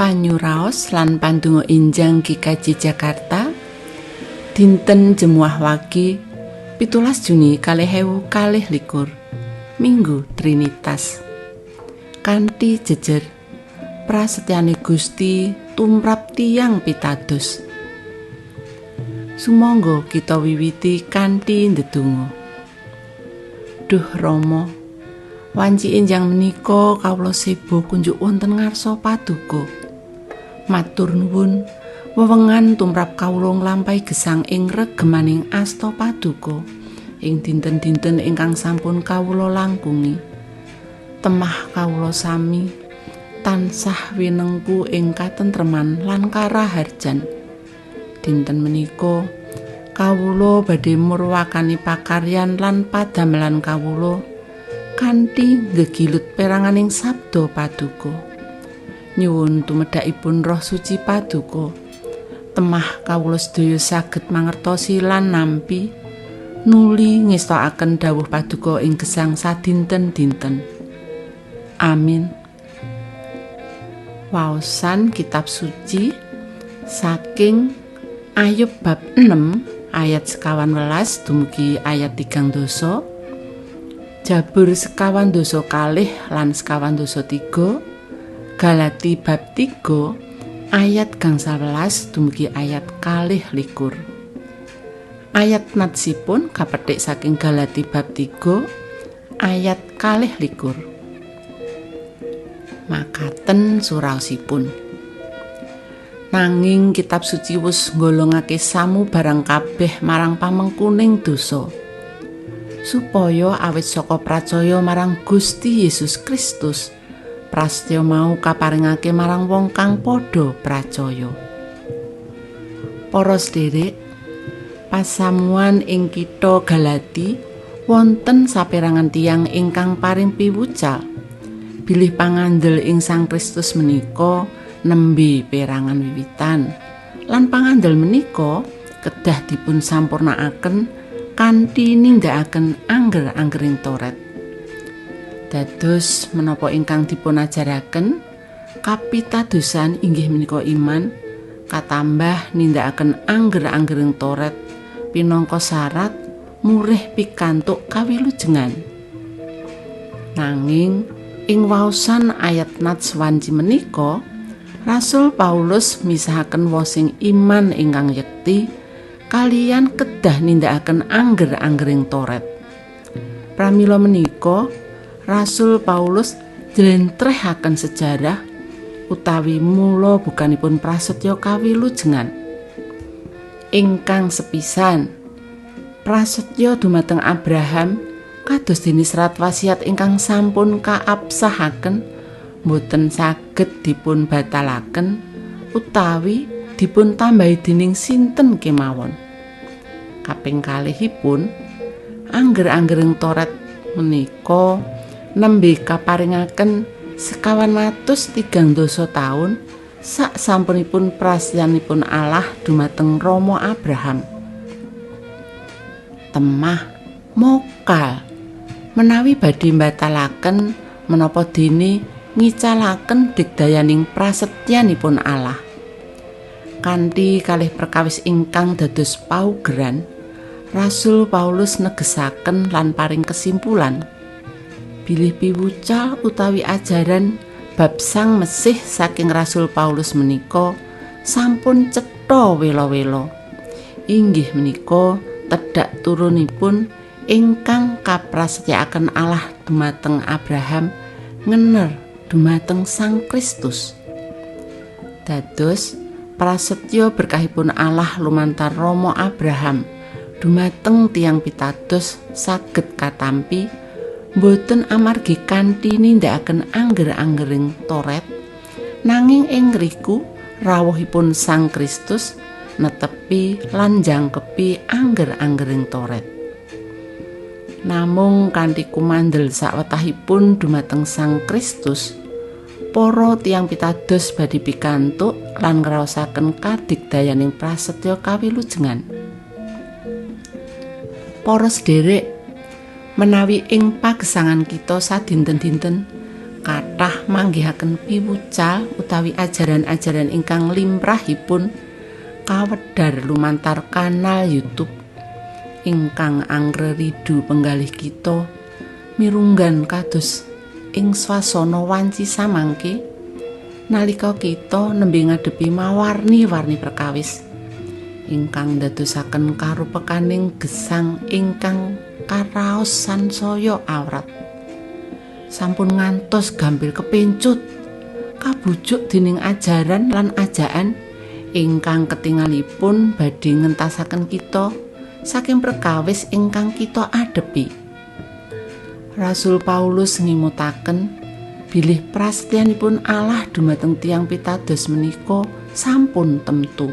Panyuraos lan pandonga enjang GKJ Jakarta dinten Jemuah Wage 17 Juni 2022 Minggu Trinitas. Kanthi jejer prasetyane Gusti tumrap tiyang pitados. Sumangga kita wiwiti kanthi ndedonga. Duh Rama, wanci enjang menika kawula sebo kunjuk wonten ngarsa paduka. Matur nuwun wewengan tumrap kawula nglampahi gesang ing regemaning asta paduka ing dinten-dinten ingkang sampun kawula langkungi. Temah kawula sami tansah winengku ing katentreman lan karaharjan. Dinten menika kawula badhe murwakani pakaryan lan padamelan kawula kanthi gegilut peranganing sabda paduka. Nyuwun tumedakipun Roh Suci paduka. Temah kawula sedaya saged mangertosi lan nampi nuli ngestokaken dawuh paduka ing gesang sadinten-dinten. Amin. Waosan kitab suci saking Ayub bab 6 ayat 18 dumugi ayat 30, Jabur 22 lan 23, Galati bab 3 ayat 11 dumugi ayat 22. Ayat natsipun kapetik saking Galati bab 3 ayat 22. Makaten suraosipun. Nanging kitab suci wis nggolongake samu barang kabeh marang pamengkuning dosa, supaya awit saka pracaya marang Gusti Yesus Kristus, prasetya mau kaparingake marang wong kang padha pracaya. Para sederek, pasamuan ing kitha Galati wonten saperangan tiyang ingkang paring piwucal bilih pangandel ing Sang Kristus menika nembe perangan wiwitan, lan pangandel menika kedah dipun sampurnaaken kanthi nindakaken angger-anggering Toret. Dados menapa ingkang dipun ajaraken kapitadosan inggih menika iman katambah nindakaken angger-anggering Toret pinangka syarat murih pikantuk kawilujengan. Nanging ing waosan ayat nats wanci menika Rasul Paulus misahaken wosing iman ingkang yekti kaliyan kedah nindakaken angger-anggering Toret. Pramila menika Rasul Paulus njlentrehaken sejarah utawi mula bukanipun prasetya kawilujengan. Ingkang sepisan, prasetya dumateng Abraham kados dene serat wasiat ingkang sampun kaabsahaken boten saged dipun batalaken utawi dipun tambahi dening sinten kemawon. Kaping kalihipun, angger-anggering Toret menika nembe kaparingaken 430 taun sak sampunipun prasetyanipun Allah dumateng Rama Abraham. Temah mokal menawi badhe mbatalaken menapa dene ngicalaken digdayaning prasetyanipun Allah. Kanthi kalih perkawis ingkang dados paugeran, Rasul Paulus negesaken lan paring kesimpulan bilih piwucal utawi ajaran bab Sang Mesih saking Rasul Paulus menika sampun cetha wela-wela. Inggih menika tedhak turunipun ingkang kaprasetyakaken Allah dumateng Abraham ngener dumateng Sang Kristus. Dados prasetya berkahipun Allah lumantar Rama Abraham dumateng tiyang pitados saged katampi boten amargi kanthi nindakaken angger-anggering Toret, nanging ing ngriku rawuhipun Sang Kristus netepi lan jangkepi angger-anggering Toret. Namung kanthi kumandel sawetahipun dumateng Sang Kristus, Para tiyang pitados badhe pikantuk lan ngraosaken kadigdayaning prasetya kawilujengan. Para sederek, menawi ing pagesangan kita sadinten-dinten kathah manggihaken piwucal utawi ajaran-ajaran ingkang limrahipun kawedhar lumantar kanal YouTube ingkang angreridu penggalih kita mirunggan kados ing swasana wanci samangke nalika kita nembe ngadepi mawarni-warni perkawis ingkang ndadosaken karupekaning gesang ingkang karaos sansaya awrat. Sampun ngantos gampil kepencut kabujuk dening ajaran lan ajaan ingkang ketingalipun badhe ngentasaken kita saking perkawis ingkang kita adepi. Rasul Paulus ngimutaken bilih prasetyanipun Allah dumateng tiyang pitados menika sampun temtu.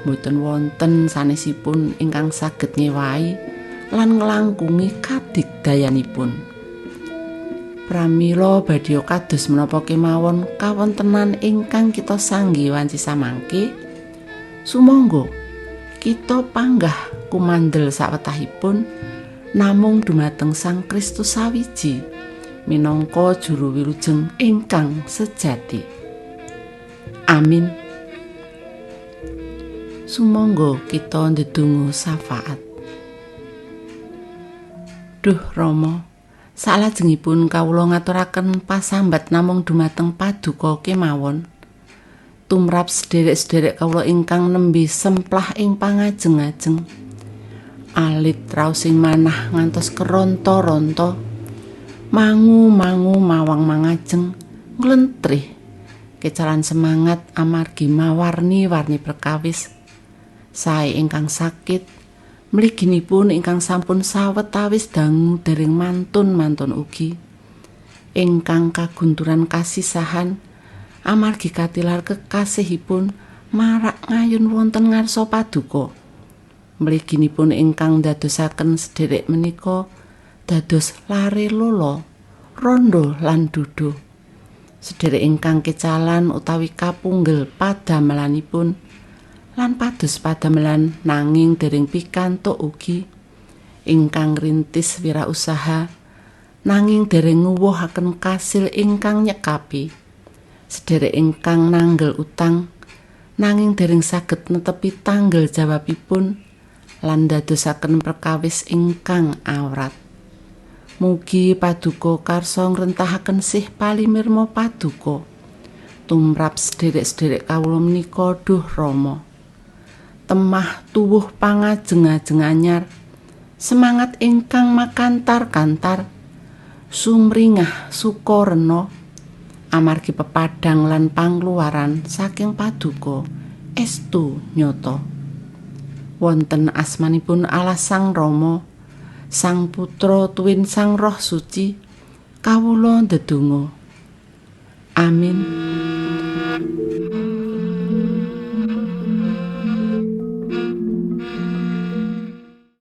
Mboten wonten sanesipun ingkang saged ngewahi lan nglangkungi kadigdayanipun. Pramila badhe kados menapa kemawon kawontenan ingkang kita sanggi wanci samangke, sumangga kita panggah kumandel sawetahipun namung dumateng Sang Kristus sawiji minangka juru wilujeng ingkang sejati. Amin. Sumangga kita ndedonga syafaat. Duh Rama, salajengipun kawula ngaturaken pasambat namung dumateng paduka kemawon. Tumrap sederek-sederek kawula ingkang nembe semplah ing pangajeng-ajeng. Alit raosing manah ngantos keronto-ronto, mangu-mangu mawang mangajeng nglentrih kecalan semangat amargi mawarni-warni perkawis. Sae ingkang sakit, mliginipun ingkang sampun sawetawis dangu dereng mantun-mantun ugi, ingkang kagunturan kasisahan amargi katilar kekasihipun marak ngayun wonten ngarsa paduka. Mliginipun ingkang ndadosaken sederek menika dados lare lolo, rondo lan dudo. Sederek ingkang kecalan utawi kapunggel padamelanipun lan pados padamelan nanging dereng pikantuk ugi, ingkang rintis wirausaha nanging dereng nguwuhaken kasil ingkang nyekapi. Sederek ingkang nanggel utang nanging dereng saged netepi tanggel jawabipun lan ndadosaken perkawis ingkang awrat. Mugi paduka karsa ngrentahaken sih palimirma paduka tumrap sederek-sederek kawula menika. Duh Rama, temah tuwuh pangajeng-ajeng anyar, semangat ingkang makantar-kantar, sumringah sukarena amargi pepadang lan pangluaran saking paduka estu nyata. Wonten asmanipun Allah Sang Rama, Sang Putra tuwin Sang Roh Suci, kawula ndedonga. Amin.